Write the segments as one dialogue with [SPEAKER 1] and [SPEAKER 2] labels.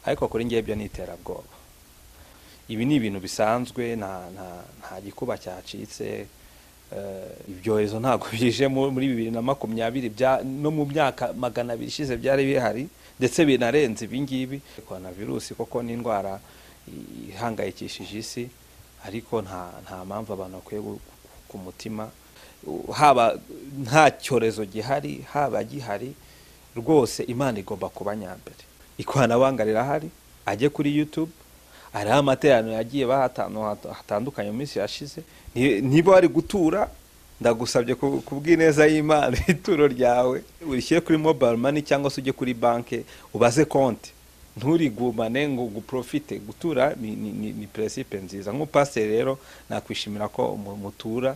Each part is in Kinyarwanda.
[SPEAKER 1] Ariko kuri ngewe ibyo ni iterabwoba. Ibi ni ibintu bisanzwe, nta gikuba cyacitse. Ibyorezo ntabwo bije muri 2020, no mu myaka 200 ishize byari bihari, ndetse binarenze ibi ngibi. Coronavirus koko ni indwara ihangayikishije isi, ariko nta mpamvu abantu bakwiye ku mutima. Haba nta cyorezo gihari, haba gihari, rwose Imana igomba kuba nyambere. Ikoranabuhanga rirahari, ajye kuri YouTube, hariho amateraniro yagiye hatandukanye mu minsi yashize. Niba wari gutura, ndagusabye kubw'ineza y'Imana ituro ryawe urishyire kuri mobile money cyangwa se ujye kuri banke ubaze konti, nturigumane ngo guprofite. Gutura ni principe nziza. Nk'umupasiteri rero nakwishimira ko mutura.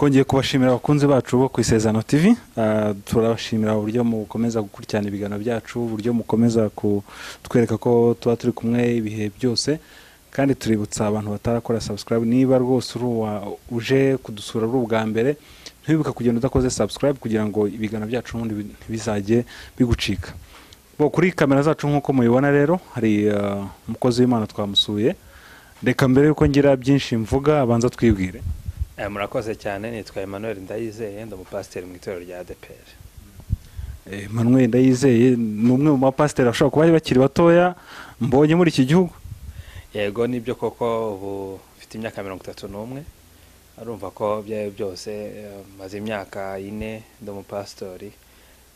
[SPEAKER 2] Twongeye kubashimira abakunzi bacu bo ku Isezerano TV. Turabashimira uburyo mukomeza gukurikirana ibiganiro byacu, uburyo mukomeza kutwereka ko tuba turi kumwe ibihe byose. Kandi tuributsa abantu batarakora subscribe, niba rwose uje kudusura ari ubwa mbere, ntiwibuke kugenda udakoze subscribe kugira ngo ibiganiro byacu n'ubundi ntibizajye bigucika. Bo kuri kamera zacu nk'uko mubibona rero hari umukozi w'Imana twamusuye. Reka mbere yuko ngira byinshi mvuga abanza twibwire.
[SPEAKER 1] Murakoze cyane, nitwa Emmanuel Ndayizeye, ndi umupasiteri mu itorero rya ADEPR.
[SPEAKER 2] Emmanuel Ndayizeye ni umwe mu bapasiteri bashobora kuba bakiri batoya mbonye muri iki gihugu.
[SPEAKER 1] Yego nibyo koko, ubu mfite imyaka 31, arumva ko byayo byose maze imyaka 4 ndi umupasitori.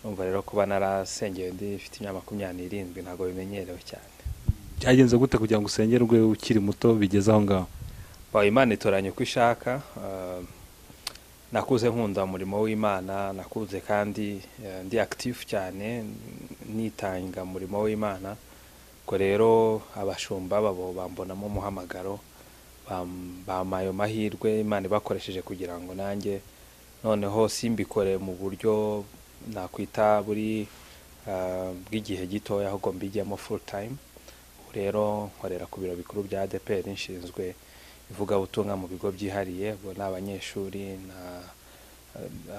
[SPEAKER 1] Urumva rero kuba narasengeye ndi mfite imyaka 27 ntabwo bimenyerewe cyane.
[SPEAKER 2] Byagenze gute kugira ngo usengerwe ukiri muto bigeze aho ngaho?
[SPEAKER 1] Imana itoranya uko ishaka. Nakuze nkunda umurimo w'Imana, nakuze kandi ndi active cyane, nitanga umurimo w'Imana. Ko rero abashumba babo bambonamo umuhamagaro, bampaye amahirwe Imana ibakoresheje kugira ngo nanjye noneho simbikore mu buryo nakwita buri bw'igihe gitoya, ahubwo mbijyemo full time. Ubu rero nkorera ku biro bikuru bya ADEPR, nshinzwe ivugabutumwa mu bigo byihariye, ubwo ni abanyeshuri na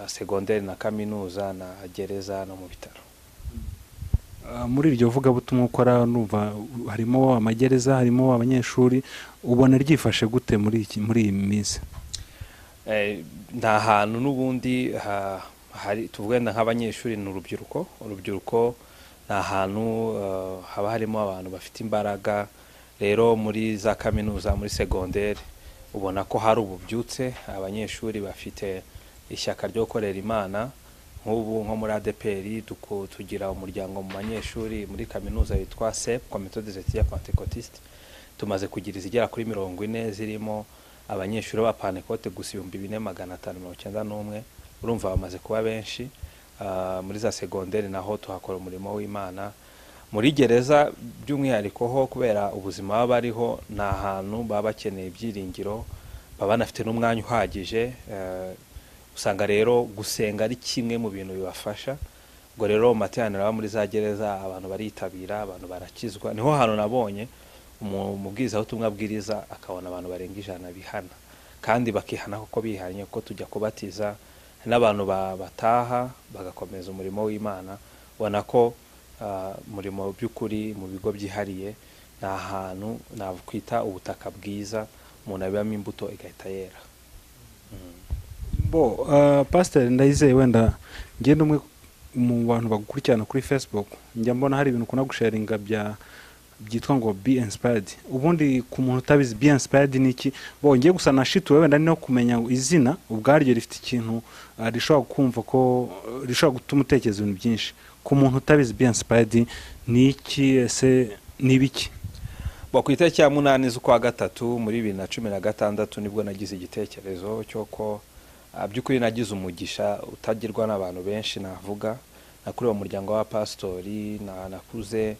[SPEAKER 1] segonderi na kaminuza na gereza no mu bitaro.
[SPEAKER 2] Muri iryo vugabutumwa ukora numva harimo amagereza, harimo abanyeshuri, ubona ryifashe gute muri iyi minsi?
[SPEAKER 1] Nta hantu n'ubundi hari tuvugana nk'abanyeshuri ni urubyiruko. Urubyiruko ni ahantu haba harimo abantu bafite imbaraga. Rero muri za kaminuza, muri segonderi ubona ko hari ububyutse, abanyeshuri bafite ishyaka ryo gukorera Imana. Nk'ubu nko muri ADEPR tugira umuryango mu banyeshuri muri kaminuza witwa CEP, Comité des étudiants pentecôtistes. Tumaze kugira izigera kuri 40 zirimo abanyeshuri ba Pentecote gusa 4591. Urumva bamaze kuba benshi. Muri za segonderi naho tuhakora umurimo w'Imana. Muri gereza by'umwihariko ho kubera ubuzima baba bariho, ni ahantu baba bakeneye ibyiringiro, baba banafite n'umwanya uhagije. Usanga rero gusenga ari kimwe mu bintu bibafasha. Ubwo rero mu materaniro aba muri za gereza abantu baritabira, abantu barakizwa. Niho hantu nabonye umubwirizabutumwa abwiriza akabona abantu barenga 100 bihana, kandi bakihana kuko bihanye, kuko tujya kubatiza n'abantu bataha bagakomeza umurimo w'Imana. Ubona ko umurimo by'ukuri mu bigo byihariye ni ahantu nakwita ubutaka bwiza, umuntu abibamo imbuto igahita yera.
[SPEAKER 2] Bo Pastor Ndayizeye, wenda ngende umwe mu bantu bagukurikirana kuri Facebook, njya mbona hari ibintu ukunda gusharinga byitwa ngo be inspired. Ubundi ku muntu utabizi be inspired ni iki? Bo ngiye gusa nashituwe wenda no kumenya izina ubwaryo rifite ikintu rishobora kumva ko rishobora gutuma utekereza ibintu byinshi. Ku muntu utabizi be inspired ni iki, ese ni biki?
[SPEAKER 1] Bo ku itariki ya 8 z'ukwa gatatu muri 2016 nibwo nagize igitekerezo cy'uko by'ukuri nagize umugisha utagirwa n'abantu benshi. Navuga nakuriye mu muryango wa pastori, nakuze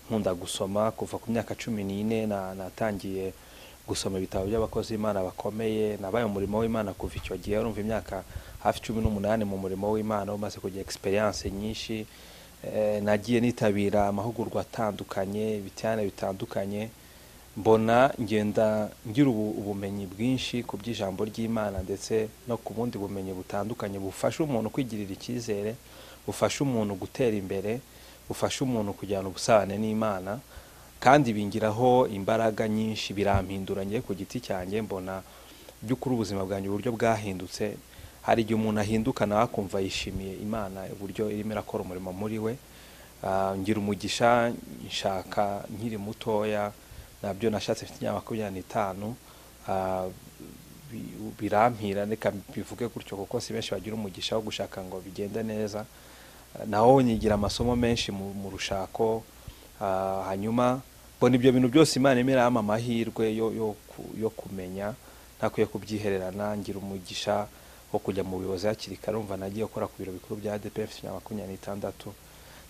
[SPEAKER 1] nkunda gusoma kuva ku myaka 14, natangiye gusoma ibitabo by'abakozi b'Imana bakomeye. Nabaye umurimo w'Imana kuva icyo gihe, urumva imyaka hafi 18 mu murimo w'Imana, umaze kugira experience nyinshi. Nagiye nitabira amahugurwa atandukanye, ibiterane bitandukanye, mbona ngenda ngira ubumenyi bwinshi ku by'ijambo ry'Imana, ndetse no ku bundi bumenyi butandukanye bufasha umuntu kwigirira icyizere. bufasha umuntu gutera imbere, bufasha umuntu kujyana ubusabane n'Imana, kandi bingiraho imbaraga nyinshi, birampindura ngiye ku giti cyanjye. Mbona by'ukuri ubuzima bwanjye uburyo bwahindutse. Hari igihe umuntu ahinduka nawe akumva yishimiye Imana uburyo irimo irakora umurimo muri we. Ngira umugisha, nshaka nkiri mutoya, nabyo nashatse mfite imyaka 25, birampira, reka bivuge gutyo kuko si benshi bagira umugisha wo gushaka ngo bigende neza. Naho nyigira amasomo menshi mu rushako. Hanyuma mbona ibyo bintu byose Imana irimo irampa amahirwe yo kumenya, ntakwiye kubyihererana. Ngira umugisha wo kujya mu buyobozi hakiri kare, urumva nagiye gukora ku biro bikuru bya ADEPR mfite imyaka 26.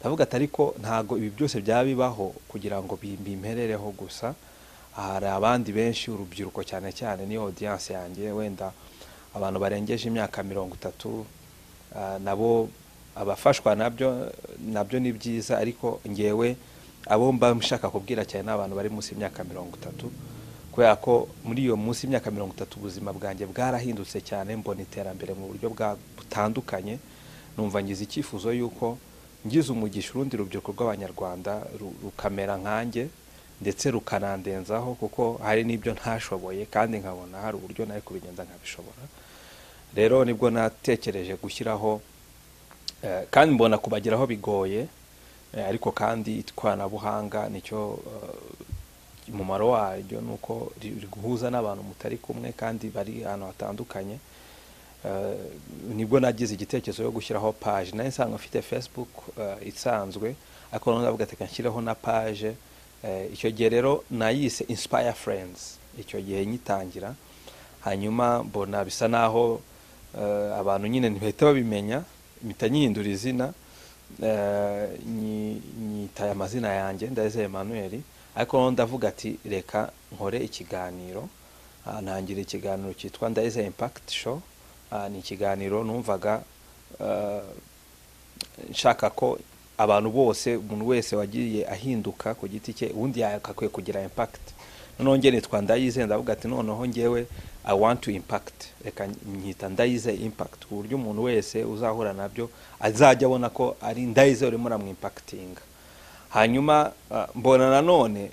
[SPEAKER 1] Ndavuga ati ariko ntago ibi byose byaba bibaho kugira ngo bimperereho gusa. Hari abandi benshi, urubyiruko cyane cyane niyo audience yanjye, wenda abantu barengeje imyaka 30, nabo abafashwa nabyo ni byiza, ariko ngewe abo mba nshaka kubwira cyane ni abantu bari munsi y'imyaka 30, kubera ko muri iyo munsi y'imyaka 30 ubuzima bwanjye bwarahindutse cyane, mbona iterambere mu buryo butandukanye. Numva ngize icyifuzo yuko ngize umugisha urundi rubyiruko rw'Abanyarwanda rukamera nkanjye, ndetse rukanandenzaho, kuko hari n'ibyo ntashoboye kandi nkabona hari uburyo nari kubigenza nkabishobora. Rero nibwo natekereje gushyiraho, kandi mbona kubageraho bigoye, ariko kandi ikoranabuhanga nicyo umumaro waryo nuko riguhuza n'abantu mutari kumwe kandi bari ahantu hatandukanye. Nibwo nagize igitekerezo yo gushyiraho page. Nari nsanzwe mfite Facebook isanzwe, ariko noneho ndavuga ati reka nshyireho na page. Icyo gihe rero nayise Inspire Friends, icyo gihe nyitangira. Hanyuma mbona bisa naho abantu nyine ntibahita babimenya, mpita nyihindura izina, nyitaye amazina yanjye Ndayizeye Emmanuel, ariko noneho ndavuga ati reka nkore ikiganiro. Ntangira ikiganiro cyitwa Ndayizeye Impact Show. Ni ikiganiro numvaga nshaka ko abantu bose, umuntu wese wagiye ahinduka ku giti cye, ubundi yakakwiye kugira impact. Noneho njye nitwa Ndayizeye, ndavuga ati noneho njyewe I want to impact, reka nyita Ndayizeye Impact, ku buryo umuntu wese uzahura nabyo azajya abona ko ari Ndayizeye urimo uramwimpactinga. Hanyuma mbona nanone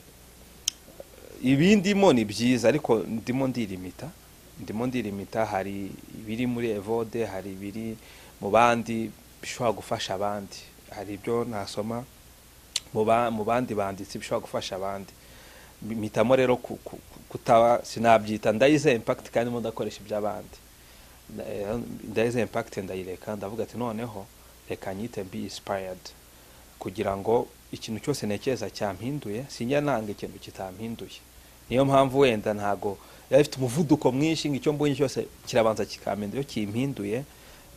[SPEAKER 1] ibindimo ni byiza, ariko ndimo ndirimita. Hari ibiri muri Evode, hari ibiri mu bandi bishobora gufasha abandi, hari ibyo nasoma mu bandi banditsi bishobora gufasha abandi. Mpitamo rero kutaba, sinabyita Ndayizeye Impact kandi ndimo ndakoresha iby'abandi. Ndayizeye Impact ndayireka, ndavuga ati noneho reka nyite Be Inspired, kugira ngo ikintu cyose ntekereza cyampinduye, sinjya nanga ikintu kitampinduye. Niyo mpamvu wenda ntago yari ifite umuvuduko mwinshi, ngo icyo mbonye cyose kirabanza kikampindura. Iyo kimpinduye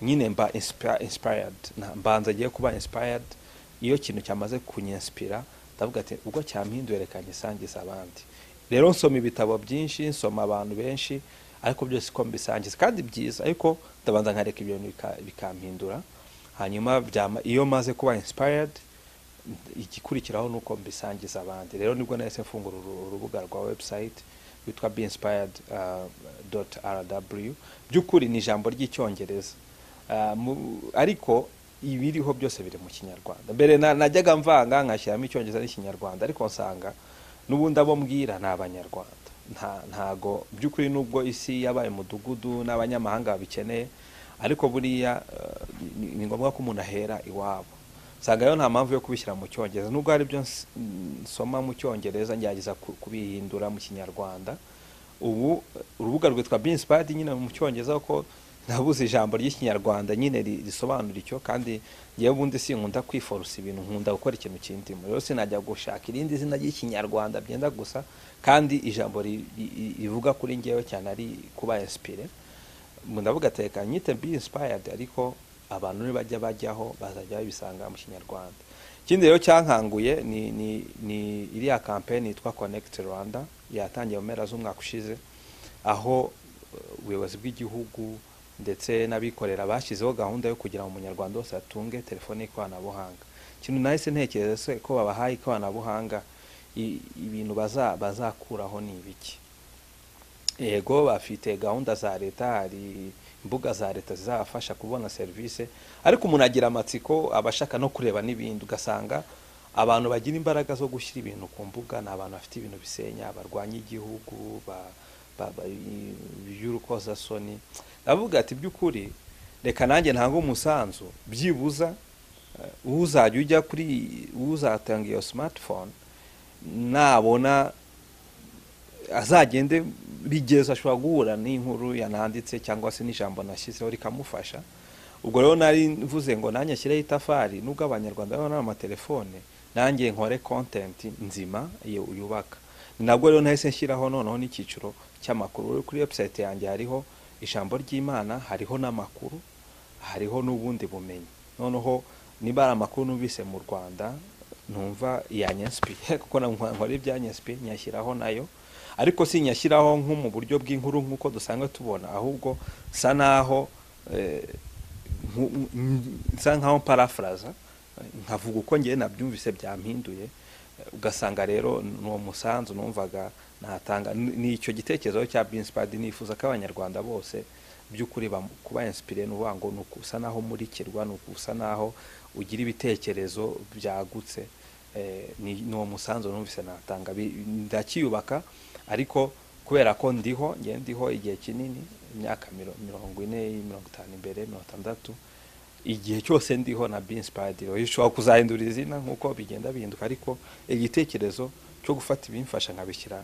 [SPEAKER 1] nyine mba inspired, mbanza agiye kuba inspired. Iyo kintu cyamaze kunyinspira ndavuga ati ubwo cyampinduye reka ngisangize abandi. Rero nsoma ibitabo byinshi, nsoma abantu benshi, ariko byose ko mbisangiza kandi byiza, ariko ndabanza nkareka ibyo bintu bikampindura. Hanyuma iyo maze kuba inspired, igikurikiraho nuko mbisangiza abandi. Rero nibwo nahise mfungura urubuga rwa website witwa beinspired.rw. By'ukuri ni ijambo ry'Icyongereza, ariko ibiriho byose biri mu Kinyarwanda. Mbere najyaga mvanga nkashyiramo Icyongereza n'Ikinyarwanda, ariko nsanga n'ubundi abo mbwira ni Abanyarwanda. Ntago by'ukuri, nubwo isi yabaye umudugudu n'abanyamahanga babikeneye, ariko buriya ni ngombwa ko umuntu ahera iwabo. Nsanga rero nta mpamvu yo kubishyira mu Cyongereza, nubwo hari ibyo nsoma mu Cyongereza ngerageza kubihindura mu Kinyarwanda. Ubu urubuga rwitwa Be Inspired nyine mu Cyongereza, kuko nabuze ijambo ry'Ikinyarwanda nyine risobanura icyo, kandi ngewe ubundi sinkunda kwiforusa ibintu, nkunda gukora ikintu kindimo. Rero sinajya gushaka irindi zina ry'Ikinyarwanda byenda gusa, kandi ijambo rivuga kuri ngewe cyane ari kuba inspire. Ndavuga ati reka nyite Be Inspired, ariko abantu nibajya bajyaho bazajya babisanga mu Kinyarwanda. Ikindi rero cyankanguye ni iriya campaign yitwa Connect Rwanda yatangiye mu mpera z'umwaka ushize, aho ubuyobozi bw'igihugu ndetse n'abikorera bashyizeho gahunda yo kugira ngo umunyarwanda wese atunge telefone y'ikoranabuhanga. Ikintu nahise ntekereza se ko babahaye ikoranabuhanga, ibintu bazakuraho ni ibiki? Yego bafite gahunda za leta, hari Imbuga za leta zizabafasha kubona serivisi, ariko umuntu agira amatsiko, aba ashaka no kureba n'ibindi. Ugasanga abantu bagira imbaraga zo gushyira ibintu ku mbuga ni abantu bafite ibintu bisenya, barwanya igihugu, by'urukozasoni. Ndavuga ati by'ukuri reka nanjye ntange umusanzu, byibuza uzajya ujya kuri, uzatanga iyo smartphone nabona azagende bigeza, ashobora guhura n'inkuru yananditse cyangwa se n'ijambo nashyizeho rikamufasha. Ubwo rero nari mvuze ngo nanjye nshyireho itafari, nubwo Abanyarwanda babona amatelefone, nanjye nkore content nzima yubaka. Ni nabwo rero nahise nshyiraho noneho n'icyiciro cy'amakuru. Kuri website yanjye hariho ijambo ry'Imana, hariho n'amakuru, hariho n'ubundi bumenyi. Noneho niba ari amakuru numvise mu Rwanda numva yanyinspiye, kuko nkora ibyanyinspiye, nyashyiraho nayo, ariko sinyashyiraho nko mu buryo bw'inkuru nk'uko dusanzwe tubona, ahubwo sa naho nsa nkaho parafraza, nkavuga uko ngiye nabyumvise byampinduye. Ugasanga rero n'uwo musanzu numvaga natanga ni icyo gitekerezo cya Be Inspired. Nifuza ko Abanyarwanda bose by'ukuri kuba inspiré, ni ukuvuga ngo ni ukusa naho murikirwa, ni ukusa naho ugira ibitekerezo byagutse. Ni uwo musanzu numvise natanga. Ndakiyubaka, ariko kubera ko ndiho, ngiye ndiho igihe kinini, imyaka 40, 50 imbere, 60, igihe cyose ndiho na Be Inspired ishobora kuzahindura izina nk'uko bigenda bihinduka, ariko igitekerezo cyo gufata ibimfasha nkabishyira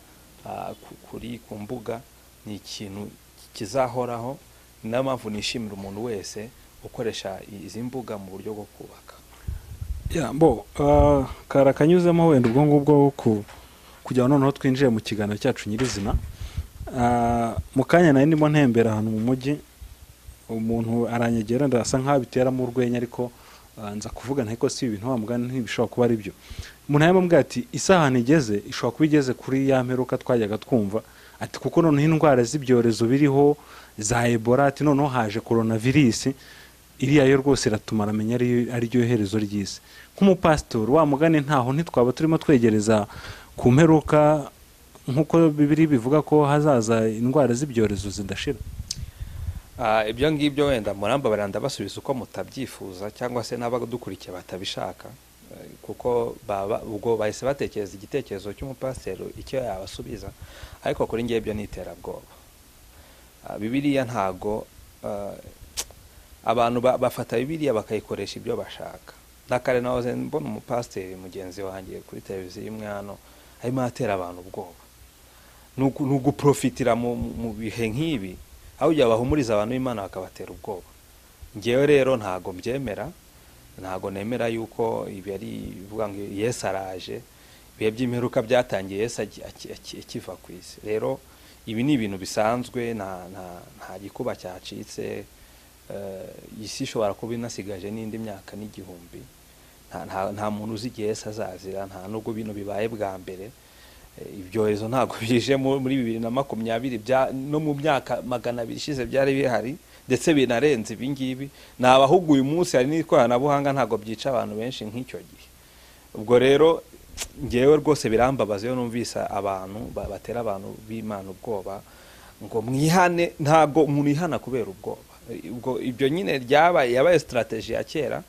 [SPEAKER 1] kuri ku mbuga ni ikintu kizahoraho. Ni nayo mpamvu nishimira umuntu wese ukoresha izi mbuga mu buryo bwo kubaka.
[SPEAKER 2] Ya, bo kara kanyuzemo wenda ubwo ngubwo kugira ngo noneho twinjiye mu kiganiro cyacu nyirizina. Mu kanya nari ndimo ntembera ahantu mu mujyi, umuntu aranyegera, ndasa nkaho abiteramo urwenya, ariko nza kuvuga nti ko si ibintu wa mugani ntibishobora kuba ari byo. Umuntu yamubwiye ati isahani igeze ishobora kuba igeze kuri ya mperuka twajyaga twumva, ati kuko noneho indwara z'ibyorezo biriho za Ebola, ati noneho haje coronavirus, iriya yo rwose iratumara, amenya ari ryo herezo ry'isi. Nk'umupasitori wa mugani, ntaho ntitwaba turimo twegereza ku mperuka nk'uko Bibiliya bivuga ko hazaza indwara z'ibyorezo zidashira?
[SPEAKER 1] Ibyo ngibyo wenda murambabarira ndabasubiza uko mutabyifuza, cyangwa se n'abadukurikiye batabishaka, kuko baba ubwo bahise batekereza igitekerezo cy'umupasiteri icyo yabasubiza, ariko kuri ngewe ibyo ni iterabwoba. Bibiliya ntago abantu bafata Bibiliya bakayikoresha ibyo bashaka. Na kare nahoze mbona umupasiteri mugenzi wanjye kuri televiziyo imwe hano arimo atera abantu ubwoba, ni uguprofitira mu bihe nk'ibi, aho ujya bahumuriza abantu b'Imana bakabatera ubwoba. Ngewe rero ntago mbyemera, ntago nemera yuko ibi ari bivuga ngo Yesu araje. Ibihe by'imperuka byatangiye Yesu akiva ku isi. Rero ibi ni ibintu bisanzwe, nta gikuba cyacitse. Isi ishobora kuba inasigaje n'indi myaka n'igihumbi. Nta muntu uzi igihe Yesu azazira, nta nubwo bino bibaye bwa mbere. Ibyorezo ntabwo bije muri 2020, no mu myaka 200 ishize byari bihari, ndetse binarenze ibi ngibi. Ni abahubwo uyu munsi hari n'ikoranabuhanga, ntabwo byica abantu benshi nk'icyo gihe. Ubwo rero ngewe rwose birambabaza iyo numvise abantu batera abantu b'Imana ubwoba ngo mwihane. Ntabwo umuntu yihana kubera ubwoba. Ubwo ibyo nyine ryabaye, yabaye strategy ya kera,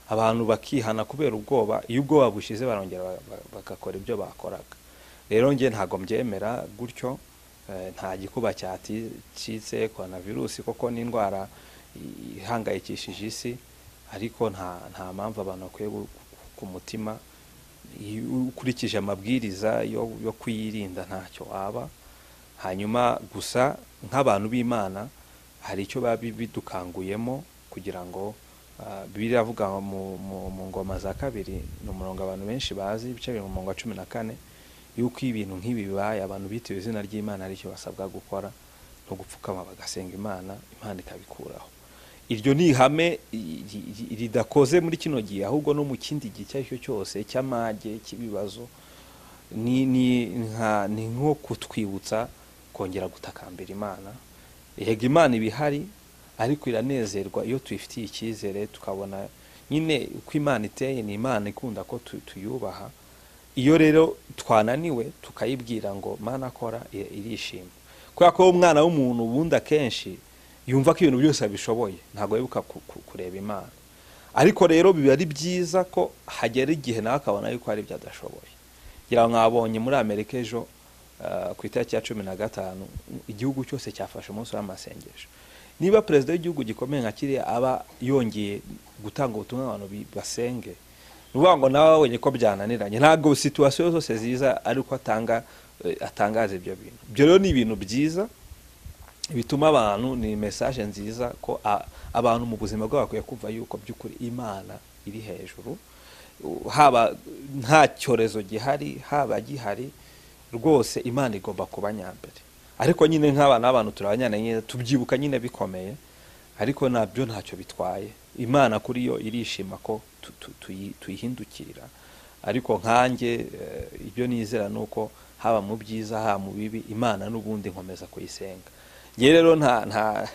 [SPEAKER 1] abantu bakihana kubera ubwoba. Iyo ubwoba bushize barongera bagakora ibyo bakoraga. Rero nge ntago mbyemera gutyo. Nta gikuba cyacitse. Coronavirus koko ni indwara ihangayikishije isi, ariko nta mpamvu abantu bakwiye ku mutima. Ukurikije amabwiriza yo kuyirinda ntacyo waba. Hanyuma gusa nk'abantu b'Imana hari icyo bidukanguyemo kugira ngo Bibiliya iravuga mu Ngoma za kabiri, ni umurongo abantu benshi bazi, ibice biri mu murongo wa 14, yuko ibintu nk'ibi bibaye abantu bitewe izina ry'Imana aricyo basabwa gukora, no gupfukama bagasenga Imana, Imana ikabikuraho. Iryo ni ihame ridakoze muri kino gihe, ahubwo no mu kindi gihe icyo ari cyo cyose cy'amage, cy'ibibazo, ni nko kutwibutsa kongera gutakambira Imana. Yego Imana ibihari, ariko iranezerwa iyo tuyifitiye icyizere, tukabona nyine uko Imana iteye. Ni Imana ikunda ko tuyubaha. Iyo rero twananiwe tukayibwira ngo Mana akora, irishima, kubera ko umwana w'umuntu ubundi akenshi Yumva ko ibintu byose abishoboye, ntabwo yibuka kureba Imana. Ariko rero biba ari byiza ko hagera igihe nawe akabona yuko hari ibyo adashoboye. Ngira ngo mwabonye muri Amerika ejo ku itariki ya 15 igihugu cyose cyafashe umunsi w'amasengesho. Niba perezida w'igihugu gikomeye nka kiriya aba yongeye gutanga ubutumwa abantu basenge, ni ukuvuga ngo nawe abonye ko byananiranye. Ntabwo situation zose ziza ariko atangaza ibyo bintu. Ibyo rero ni ibintu byiza bituma abantu, ni message nziza ko abantu mu buzima bwabo bakwiye kumva yuko by'ukuri Imana iri hejuru, haba nta cyorezo gihari, haba gihari rwose Imana igomba kuba nyambere. Ariko nyine nk'abana b'abantu turabanyana nyine tubyibuka nyine bikomeye, ariko nabyo ntacyo bitwaye. Imana kuri yo irishima ko tuyihindukirira. Ariko nkanjye ibyo nizera nuko haba mu byiza haba mu bibi Imana n'ubundi nkomeza kuyisenga. Nge rero nta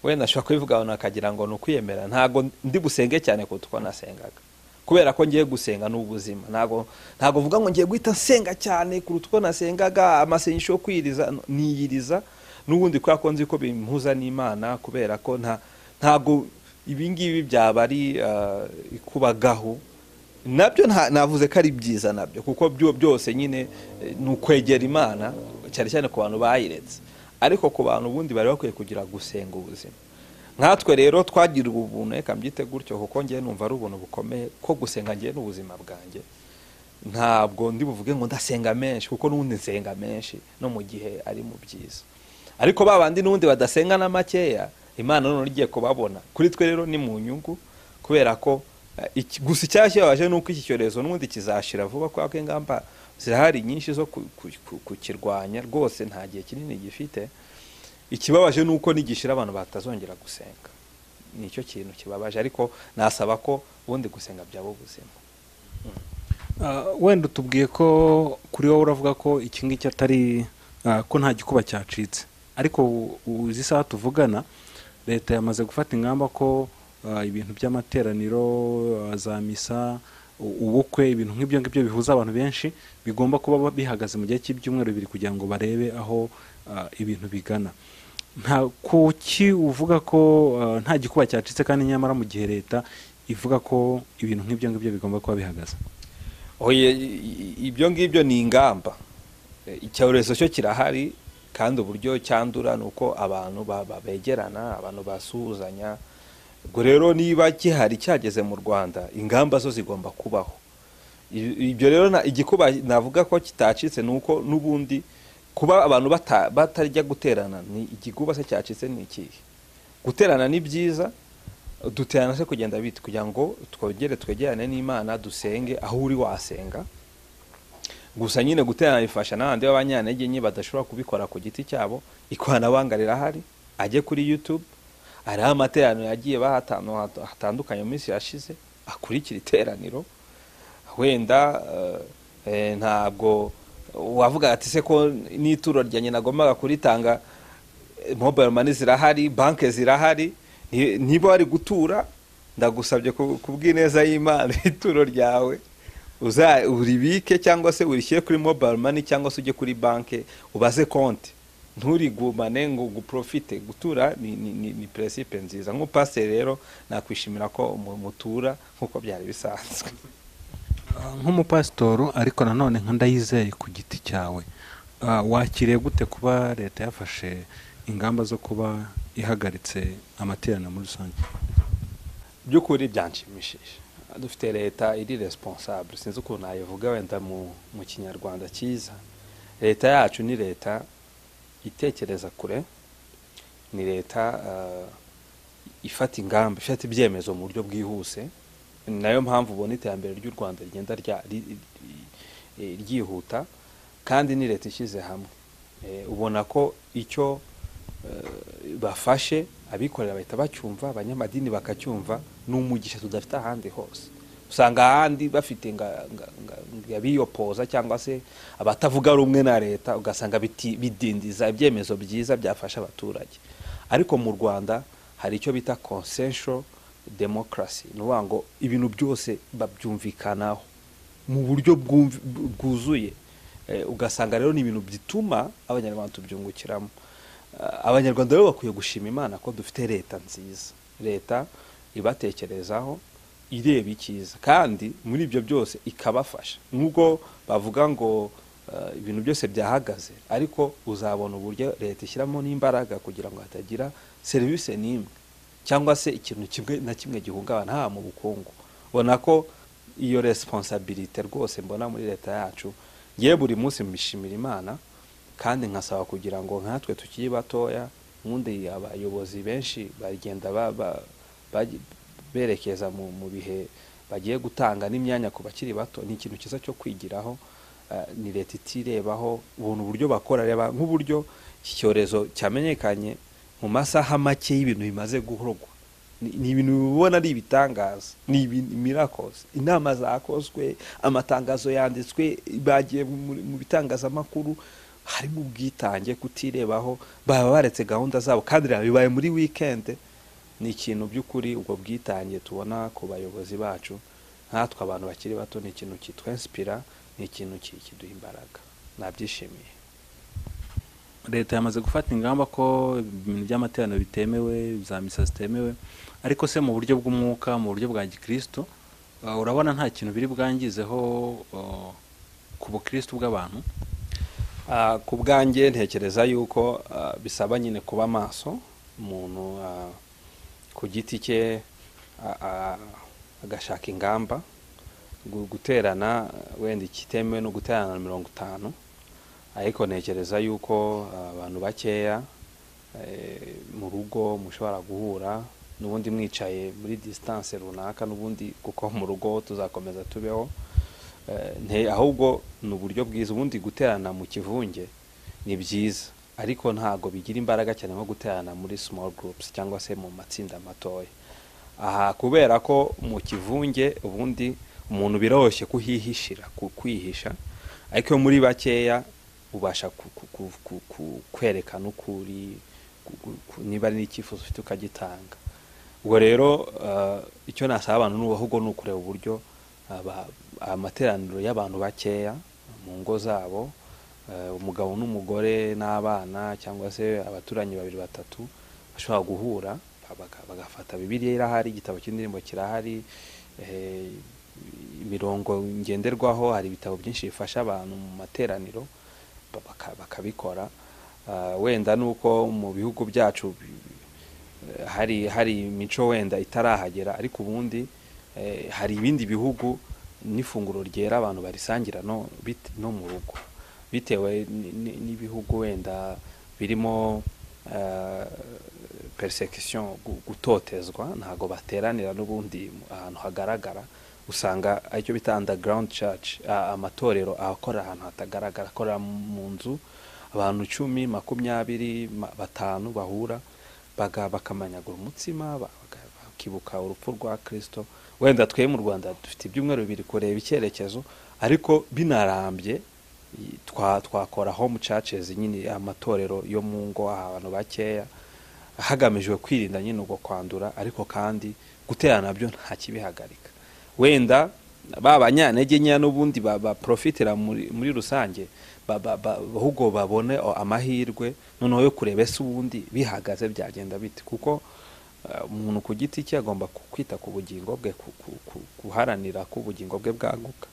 [SPEAKER 1] wenda nashobora kubivuga abantu akagira ngo ni ukwiyemera, ntago ndi busenge cyane kuruta uko nasengaga, kubera ko ngiye gusenga n'ubuzima. Ntago mvuga ngo ngiye guhita nsenga cyane kuruta uko nasengaga, amasengesho yo kwiriza niyiriza n'ubundi kubera ko nzi ko bimpuza n'Imana, kubera ko ntago ibi ngibi byaba ari ikubagaho. Nabyo navuze ko ari byiza nabyo, kuko byose nyine ni ukwegera Imana, cyane cyane ku bantu bayiretse. Ariko ku bantu ubundi bari bakwiye kugira gusenga ubuzima. Nkatwe rero twagira ubuntu, reka mbyite gutyo, kuko ngiye numva ari ubuntu bukomeye ko gusenga ngiye n'ubuzima bwanjye. Ntabwo ndi buvuge ngo ndasenga menshi, kuko n'ubundi nsenga menshi no mu gihe ari mu byiza. Ariko babandi n'ubundi badasenga na makeya, Imana none igiye kubabona. Kuri twe rero ni mu nyungu, kubera ko gusa icyashyabaje nuko iki cyorezo n'ubundi kizashira vuba, kubera ko ingamba zirahari nyinshi zo kukirwanya, rwose nta gihe kinini gifite. Ikibabaje nuko nigishira abantu batazongera gusenga, nicyo kintu kibabaje. Ariko nasaba ko ubundi gusenga byaba ubuzima.
[SPEAKER 2] Wenda utubwiye ko kuri wowe uravuga ko iki ngiki atari ko nta gikuba cyacitse, ariko izi saha tuvugana leta yamaze gufata ingamba ko ibintu by'amateraniro, za misa, ubukwe, ibintu nk'ibyo ngibyo bihuza abantu benshi bigomba kuba bihagaze mu gihe cy'ibyumweru bibiri kugira ngo barebe aho ibintu bigana. Nta kuki uvuga ko nta gikuba cyacitse kandi nyamara mu gihe leta ivuga ko ibintu nk'ibyo ngibyo bigomba kuba bihagaze?
[SPEAKER 1] Oye, ibyo ngibyo ni ingamba. Icyorezo cyo kirahari, kandi uburyo cyandura nuko abantu begerana, abantu basuhuzanya. Ubwo rero niba gihari cyageze mu Rwanda, ingamba zo zigomba kubaho. Ibyo rero igikuba navuga ko kitacitse nuko n'ubundi kuba abantu batarya guterana, ni igikuba se cyacitse ni ikihe? Guterana ni byiza, duterana se kugenda bite kugira ngo twongere twegerane n'Imana, dusenge aho uri wasenga. Gusa nyine guterana bifasha n'abandi b'abanyantege nke badashobora kubikora ku giti cyabo. Ikoranabuhanga rirahari, ajye kuri YouTube, hariho amateraniro yagiye hatandukanye mu minsi yashize, akurikira iteraniro. Wenda ntabwo wavuga ati se ko n'ituro ryanjye nagombaga kuritanga, mobile money zirahari, banke zirahari, niba wari gutura ndagusabye kubw'ineza y'Imana ituro ryawe uribike cyangwa se urishyire kuri mobile money cyangwa se ujye kuri banke ubaze konti, nturigumane ngo guprofite. Gutura ni principe nziza. Nk'umupasiteri rero nakwishimira ko mutura nk'uko byari bisanzwe
[SPEAKER 2] nk'umupasitoro. Ariko nanone nka Ndayizeye ku giti cyawe, wakiriye gute kuba leta yafashe ingamba zo kuba ihagaritse amateraniro muri rusange?
[SPEAKER 1] By'ukuri byanshimishije. Dufite leta iri responsable, sinzi ukuntu nayivuga wenda mu kinyarwanda cyiza. Leta yacu ni leta itekereza kure, ni leta ifata ingamba, ifata ibyemezo mu buryo bwihuse. Nayo mpamvu ubona iterambere ry'u Rwanda rigenda ryihuta, kandi ni leta ishyize hamwe. Ubona ko icyo bafashe abikorera bahita bacyumva, abanyamadini bakacyumva, ni umugisha tudafite ahandi hose. Usanga ahandi bafite abiyopoza cyangwa se abatavuga rumwe na leta, ugasanga bidindiza ibyemezo byiza byafasha abaturage. Ariko mu Rwanda hari icyo bita consensual democracy, ni ukuvuga ngo ibintu byose babyumvikanaho mu buryo bwuzuye. Ugasanga rero ni ibintu bituma abanyarwanda tubyungukiramo. Abanyarwanda rero bakwiye gushima Imana ko dufite leta nziza, leta ibatekerezaho, ireba icyiza, kandi muri ibyo byose ikabafasha. Nubwo bavuga ngo ibintu byose byahagaze, ariko uzabona uburyo leta ishyiramo n'imbaraga kugira ngo hatagira serivisi n'imwe cyangwa se ikintu kimwe na kimwe gihungabana, haba mu bukungu. Ubona ko iyo responsabilité rwose mbona muri leta yacu, ngewe buri munsi mbishimira Imana, kandi nkasaba kugira ngo nkatwe tukiri batoya, ubundi abayobozi benshi bagenda berekeza mu bihe bagiye gutanga n'imyanya ku bakiri bato, ni ikintu cyiza cyo kwigiraho. Ni leta itirebaho, ubuntu uburyo bakora. Reba nk'uburyo iki cyorezo cyamenyekanye mu masaha make y'ibintu bimaze gukorwa, ni ibintu ubona ari ibitangaza, ni miracles. Inama zakozwe, amatangazo yanditswe, bagiye mu bitangazamakuru, harimo ubwitange, kutirebaho, baba baretse gahunda zabo, kandi reba bibaye muri weekend. Ni ikintu by'ukuri ubwo bwitange tubona ku bayobozi bacu nkatwe abantu bakiri bato, ni ikintu kitwinspira, ni ikintu kiduha imbaraga. Nabyishimiye.
[SPEAKER 2] Leta yamaze gufata ingamba ko ibintu by'amateraniro bitemewe, za misa zitemewe, ariko se mu buryo bw'umwuka, mu buryo bwa gikristo, urabona nta kintu biri bwangizeho ku bukristo bw'abantu?
[SPEAKER 1] Ku bwanjye ntekereza yuko bisaba nyine kuba maso, umuntu ku giti cye agashaka ingamba. Guterana wenda ikitemewe no guterana na 50, ariko ntekereza yuko abantu bakeya mu rugo mushobora guhura n'ubundi mwicaye muri distance runaka, n'ubundi kuko mu rugo tuzakomeza tubeho. Ahubwo ni uburyo bwiza. Ubundi guterana mu kivunge ni byiza, ariko ntago bigira imbaraga cyane nko guterana muri small groups cyangwa se mu matsinda matoya. Aha kubera ko mu kivunge ubundi umuntu biroroshye kuhihishira, kwihisha, ariko iyo muri bakeya ubasha kwerekana ukuri, niba ari n'icyifuzo ufite ukagitanga. Ubwo rero icyo nasaba abantu ni ahubwo ni ukureba uburyo amateraniro y'abantu bakeya mu ngo zabo, umugabo n'umugore n'abana cyangwa se abaturanyi babiri batatu bashobora guhura, bagafata Bibiliya irahari, igitabo cy'indirimbo kirahari, imirongo ngenderwaho, hari ibitabo byinshi bifasha abantu mu materaniro, bakabikora. Wenda nuko mu bihugu byacu hari imico wenda itarahagera, ariko ubundi hari ibindi bihugu n'ifunguro ryera abantu barisangira no mu rugo, bitewe n'ibihugu wenda birimo persecution, gutotezwa, ntago bateranira n'ubundi ahantu hagaragara. Usanga aricyo bita underground church, amatorero akora ahantu hatagaragara, akora mu nzu, abantu 10, 20, 5 bahura bakamanyagura umutsima, bakibuka urupfu rwa Kristo. Wenda twe mu Rwanda dufite ibyumweru bibiri kureba icyerekezo, ariko binarambye twakora home churches nyine, amatorero yo mu ngo abantu bakeya, hagamijwe kwirinda nyine ubwo kwandura, ariko kandi guterana nabyo nta kibihagarika. Wenda ba banyantege nke n'ubundi baprofitira muri rusange, ahubwo babone amahirwe noneho yo kureba ese ubundi bihagaze byagenda bite, kuko umuntu ku giti cye agomba kwita ku bugingo bwe, guharanira ko ubugingo bwe bwaguka.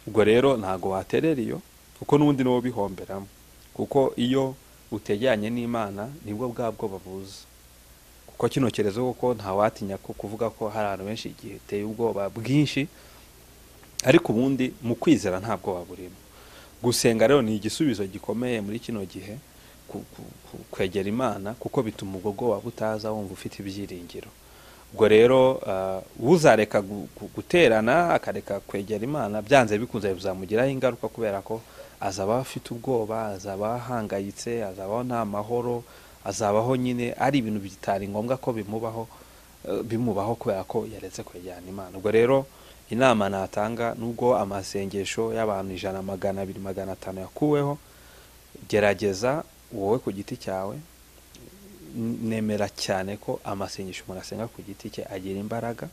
[SPEAKER 1] Ubwo rero ntago waterera iyo, kuko n'ubundi niwo bihomberamo, kuko iyo utegeranye n'Imana nibwo bwabwo babuza. Kuko kino cyerezo kuko ntawatinya ko kuvuga ko hari abantu benshi igihe teye ubwoba bwinshi, ariko ubundi mu kwizera ntabwo waburimo. Gusenga rero ni igisubizo gikomeye muri kino gihe, kwegera Imana, kuko bituma ubwo bwoba butaza, wumva ufite ibyiringiro. Ubwo rero uzareka guterana akareka kwegera Imana, byanze bikunze bizamugiraho ingaruka, kubera ko azaba afite ubwoba, azaba ahangayitse, azabaho nta mahoro, azabaho nyine ari ibintu bitari ngombwa ko bimubaho kubera ko yaretse kwegerana Imana. Ubwo rero inama natanga, nubwo amasengesho y'abantu 100, 200, 500 yakuweho, gerageza wowe ku giti cyawe. Nemera cyane ko amasengesho umuntu asenga ku giti cye agira imbaraga,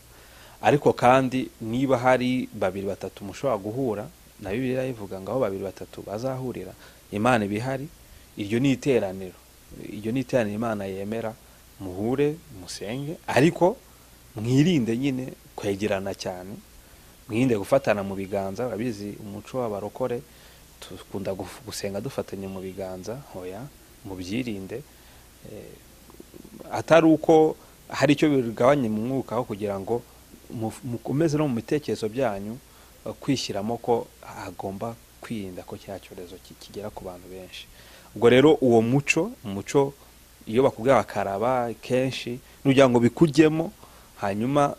[SPEAKER 1] ariko kandi niba hari 2, 3 mushobora guhura, na Bibiliya ivuga ngo aho 2, 3 bazahurira Imana ibihari, iryo ni iteraniro. Iyo ni iteraniro Imana yemera, muhure musenge, ariko mwirinde nyine kwegerana cyane, mwirinde gufatana mu biganza. Urabizi umuco w'abarokore, dukunda gusenga dufatanye mu biganza. Hoya, mubyirinde, atari uko hari icyo bigabanya mu mwuka, aho kugira ngo mukomeze no mu bitekerezo byanyu kwishyiramo ko hagomba kwirinda ko cya cyorezo kigera ku bantu benshi. Ubwo rero uwo muco iyo bakubwiye bakaraba kenshi, nugira ngo bikujyemo, hanyuma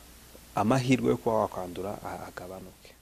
[SPEAKER 1] amahirwe yo kuba wakwandura agabanuke.